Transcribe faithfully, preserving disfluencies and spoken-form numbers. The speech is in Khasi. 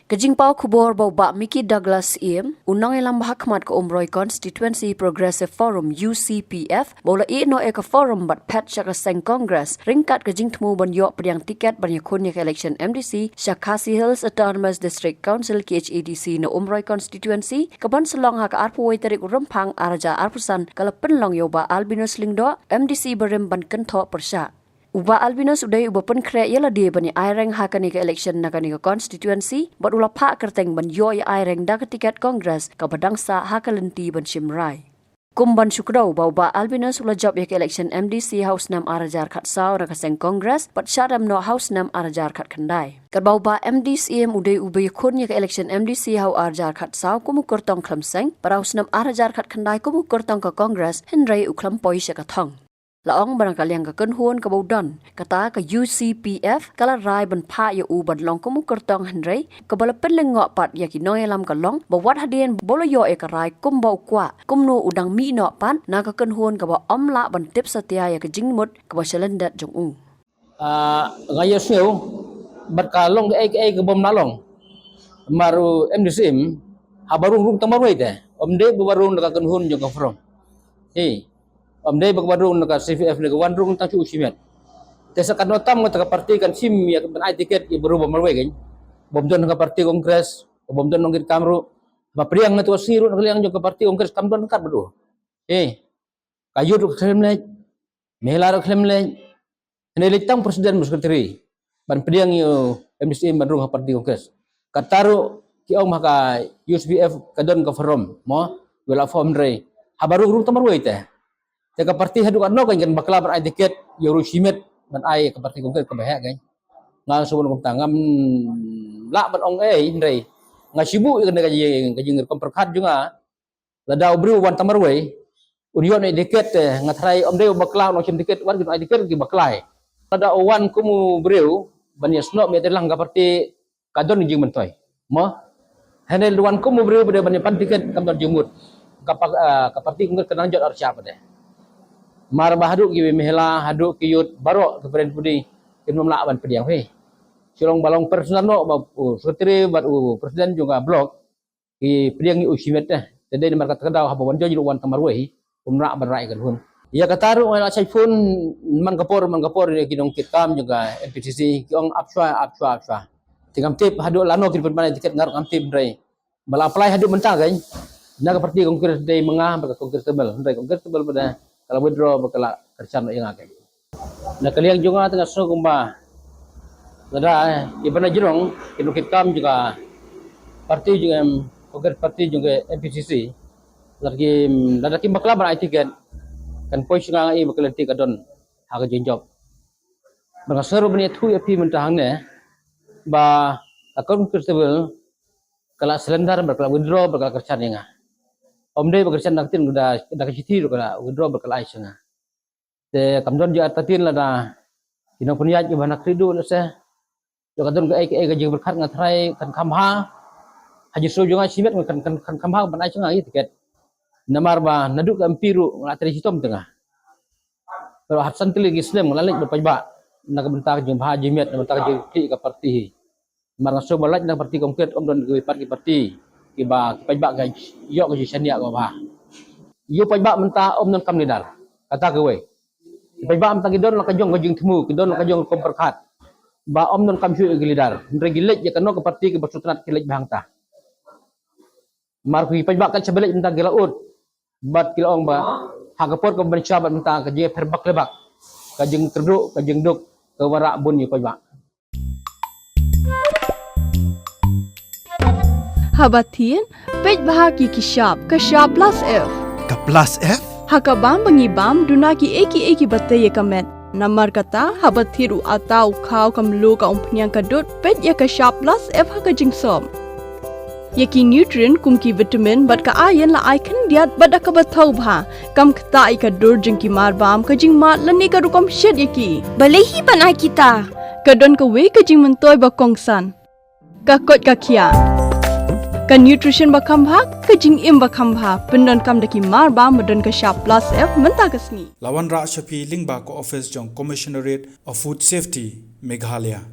Ka jingpaw khubor ba u Bah Mickey Douglas Syiem, u nongïalam ba hakhmat ka Umroi Constituency Progressive Forum, U C P F, ba u la ïeh noh ïa ka forum bad phet sha ka seng Congress ryngkat ka jingthmu ban ïoh pdiang tiket ban ïakhun ïa ka election M D C sha Khasi Hills Autonomous District Council, K H A D C, na Umroi Constituency, ka ban sa long ha ka arphew wei tarik u Rymphang ar hajar arphew san, ka la pynlong ïa u Bah Albinus Lyngdoh, M D C barim, ban kynthoh pyrshah. U Bah Albinus u dei uba pynkhreh ïa lade ban ïa aireng ha kane ka election na kane ka constituency, bad u la phah kyrteng ban ïoh ïa aireng da ka tiket Congress kaba dang sah ha ka lynti ban shim rai. Kum ban shu kdew ba u Bah Albinus u la jop ïa ka election M D C ha u snem ar hajar khatsaw na ka seng Congress, bad shah rem noh ha u snem ar hajar khatkhyndai. Katba u Bah M D Syiem u dei uba ïakhun ïa ka election M D C ha u ar hajar khatsaw kum u kyrtong khlem seng, bad ha u snem ar hajar khatkhyndai kum u kyrtong ka Congress, hynrei u khlem poi sha ka thong. La ong ba na ka liang ka kynhun kaba u don, kata ka U C P F, ka la rai ban phah ïa u ban long kum u kyrtong, hynrei kaba la pynlyngngoh pat ïa ki nongïalam ka long ba wat hadien ba u la ïoh ïa ka rai kumba u kwah, kumno u dang mih noh pat na ka kynhun kaba ym lah ban tip satia ïa ka jingmut kaba shalyndet jong u. Ah, nga ïohsngew bad ka long kaei kaei ka bym lah long. Namar u M D Syiem, haba rung rung tang marwei te, ym dei ba rung da ka kynhun jong ka forum. Hi. Ym dei ba ka ba rung na ka C P F ne ka wan rung tang shu u shimet. Te sa katno tam nga ta ka parti kan shim ïa ka ban ai tiket ïa baroh ba marwei kan. Bym don ka parti Congress, bym don nongkitkam ruh. Ba pdiang nga tu si ruh na ka liang jong ka parti Congress kam don kat baroh. Eh, ka youth ruh khlem leh, mehla ruh khlem leh. Hynrei leh tang president bad secretary ban pdiang ïa u M D Syiem ban rung ha parti Congress. Kata ruh ki ong ha ka U C P F ka don ka forum, mo, wei la form hynrei. Haba rung rung tang marwei te. Te ka parti haduh katno kan kan bakla ban ai tiket ïa u ruh shimet ban ai ka parti Congress kaba heh kan. Nga shu ban kumta ngam lah ban ong ei hynrei nga shu buh ïa kane ka jing, ka jingrukom pyrkhat jong nga. Lada u briew u wan tang marwei, un ïoh ne tiket te, nga tharai ym dei u bakla u nongshim tiket, wat ki nong ai tiket ki bakla. Lada u wan kum u briew ban ïasnoh ïa te lang ka parti, ka don jingmyntoi. Mo? Hynrei lada u wan kum u briew ba dei ban ïapan tiket, kam don jingmut. Ka pa-, ah, ka parti Congress ka nang jot arshah pat de. Mar ba haduh ki mehla, haduh ki youth, baroh ki pyrshah pudi, kim nym lah ban pdiang phi. Shu long ba long personal noh ba u secretary bad u president jong ka block, ki pdiang ïa u shimet te. Te dei namar kata ka daw haba wan jong ïa u wan tang marwei, um lah ban rai ka lhun. Ïa kata ruh nga la shait phone man ka por, man ka por ïa ki nongkitkam jong ka M P C C, ki ong ap shwa, ap shwa, ap shwa. Te ngam tip haduh lano kin pynban tiket nga ruh ngam tip hynrei ba la apply haduh mynta kan. Na ka parti Congress dei ma nga bad ka Congress table, hynrei Congress table pat de ka la withdraw bad ka la kyrshan ïa nga kan. Na ka liang jong nga te nga sngew kumba lada, eh, ki ban jrong, ki nongkitkam jong ka parti jong em, Congress parti jong ka M P C C, lada ki, lada ki bakla ban ai tiket, kan poi sha nga ïa ba ka lynti ka don ha ka jingjop. Bad nga sngew ruh ban ïathuh ïa phi mynta hangne ba ka Congress table ka la surrender bad ka la withdraw bad ka la kyrshan ïa nga. Ym dei ba kyrshan na ka tin, da, da ka shithi ruh ka la withdraw bad ka la ai sha nga. Te kam don jingïatyrta lada ki nongpynïaid kiba na khlieh duh lehse. Ïoh ka don kaei kaei ka jingpyrkhat nga tharai kan kham bha. Ha jingsngew jong nga shimet nga kan, kan, kan kham bha ban ai sha nga ïa tiket. Namar ba naduh ka M P ruh nga la trei shitom te nga. Pero hap san tylli ki snem nga la leit ban paidbah na ka bynta ka jingbha jingmiat, na ka bynta ka jingpynïaid ka parti hi. Namar nga sngew ba lait na parti Congress ym don kiwei pat ki parti kiba ki paidbah ka ïoh ka jingshaniah kaba bha. Ïa u paidbah mynta ym don kam leader. Kata kawei. Ki paidbah mynta ki don la ka jong ka jingthmu, ki don la ka jong ka rukom pyrkhat. Ba ym don kam shuh ïa ki leader. Hynrei ki leit ïa kano ka parti kaba sngewtynnat ki leit bha hangta. Namar ki paidbah kat shaba leit mynta ki la ud. Bad ki la ong ba ha ka por kaba mynshwa bad mynta ka jingïapher bak le bak, ka jingkyrduh, ka jingduk ka wanrah bun ïa u paidbah. Haba thied, peit bha ki ki shap, ka shap plus F. Ka plus F? Ha ka bam ba ngi bam, duna kiei kiei kiba tei ïa ka met. Namar kata, haba thied u atta, u khaw, ka mluh, ka umphniang, ka dud, peit ïa ka shap plus F ha ka jingsop. Ïa ki nutrient kum ki vitamin bad ka iron la ai khyndiat bad da kaba thaw bha. Kam ktah ïa ka dur jong ki marbam, ka jingmad lane ka rukom shet ïa ki. Balei hi ban ai kita? Ka don kawei ka jingmyntoi ba kongsan. Ka koit ka khiah. Ka nutrition ba kham bha, ka jingim ba kham bha, pyndonkam da ki marbam ba don ka shap plus F mynta ka sngi. La wanrah sha phi lyngba ka office jong Commissionerate of Food Safety, Meghalaya.